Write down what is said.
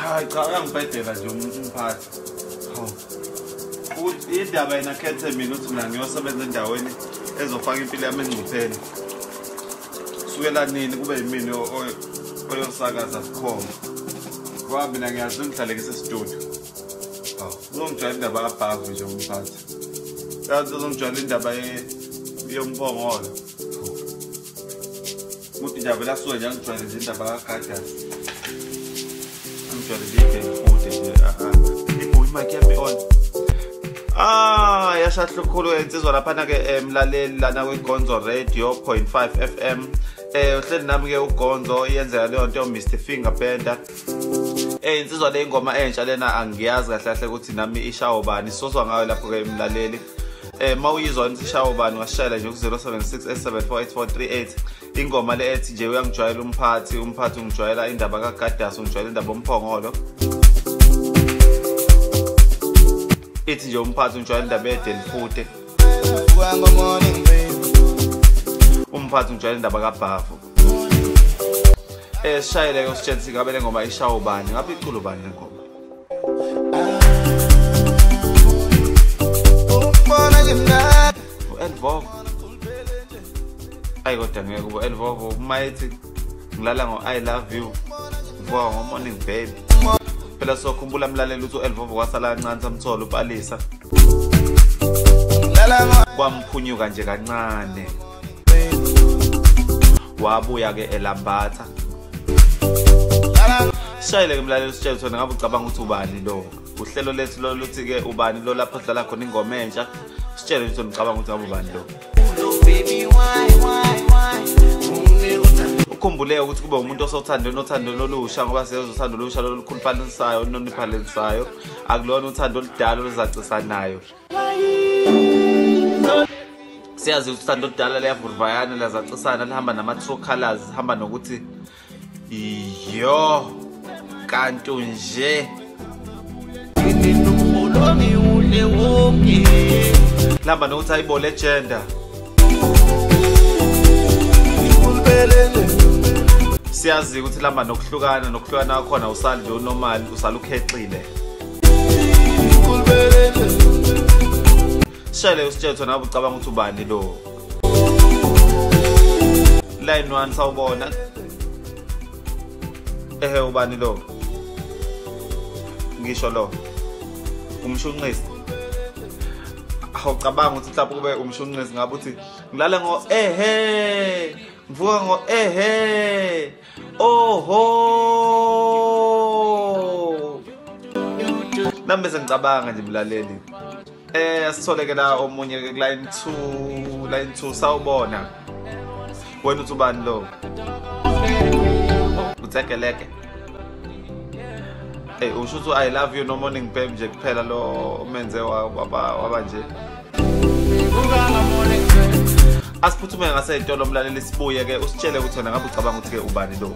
Hayi cha, uyangibhedela nje umphathi. Hawu. Uthi indaba yena khethe mina uthi mina ngiyosebenza endaweni ezofaka impilo yami engcupheni. Sukela nini kube yimina oyosakaza bukhoma. Ngoba mina ngiyazi ngihlale ngisestudio. Hawu, uzongijwayela indaba kaBhavu nje umphathi. Yazi uzongijwayela indaba yoMphongolo. Uthi nje vele asuke nje angijwayele nje indaba kaGadasi. Angijwayele nje futhi nje ibo imic yami on. Ah, yashahla ukukhulu insizwa laphana ke emlaleli lana kwiGonzo Radio 0.5 FM. Uhleli nami ke uGonzo, iyenzeka leyo nto Mr Fingerbender. Insizwa le ingoma entsha lena angiyazi kahle kahle ukuthi nami ishawo bani. Sozwa ngayo lapho ke emlaleli. Mawuyizwa ukuthi ishawo bani washayela nje ku 0768748438. Ingoma le ethi nje uyangijwayela umphathi, umphathi ungijwayela indaba kaGadasi, ungijwayela indaba yoMphongolo. Ithi nje umphathi ungijwayela indaba yeDelfute. Umphathi ungijwayela indaba kaBhavu. Sishayele ke usitshela ngabe le ngoma ishawo bani, ngabe iculo bani le ngoma. U-Elvovo. Ayi kodwa ngeke kube Elvovo uma ethi ngilala ngo I love you, ngivuka ngo morning baby. Phela sokhumbula mlaleli ukuthi u-Elvovo wasala kancane samthola uPalisa. Kwamphunyuka nje kancane. Wabuya ke elambatha. Shayele ke mlaleli usitshele ukuthi ngabe ucabanga ukuthi ubani lo. Uhlelo lethu lo luthi ke ubani lo lapho sidlala khona ingoma entsha. Sitshele ukuthi ucabanga ukuthi ngabe ubani lo. Ukhumbule ukuthi kube umuntu osothandweni othando lolusha ngoba siyazi uthando olusha lolukhuluphalisayo olunoniphalisayo akulona uthando oludala oluzacisanayo. Siyazi ukuthi uthando oludala liyavurvayana liyazacisana lihamba nama true colors, lihamba nokuthi yo kanti nje lihamba nokuthi ayibole gender. Siyazi ukuthi lihamba nokuhlukana, nokuhlukana kwakhona usali nje unormal, usala ukhexile. Shayele usitshele thona ngabe ucabanga ukuthi ubani lo. Line 1 sawubona. Ehe ubani lo? Ngisho lo. Umshunqisi. Awucabanga ukuthi mhlawumbe kube umshunqisi ngabe uthi ngilala ngo ehe, ngivuka ngo ehe. Oho. Nami bese ngicabanga nje mlaleli. Asitholeke la omunye ke line 2, line 2 sawubona. Wena uthi ubani lo? Uthekeleke. Usho ukuthi I love you no morning babe nje kuphela lo umenze waba nje. Asiphuthume ngaseyitolo mlaleli sibuye ke usitshele ukuthi wena ngabe ucabanga ukuthi ke ubani lo.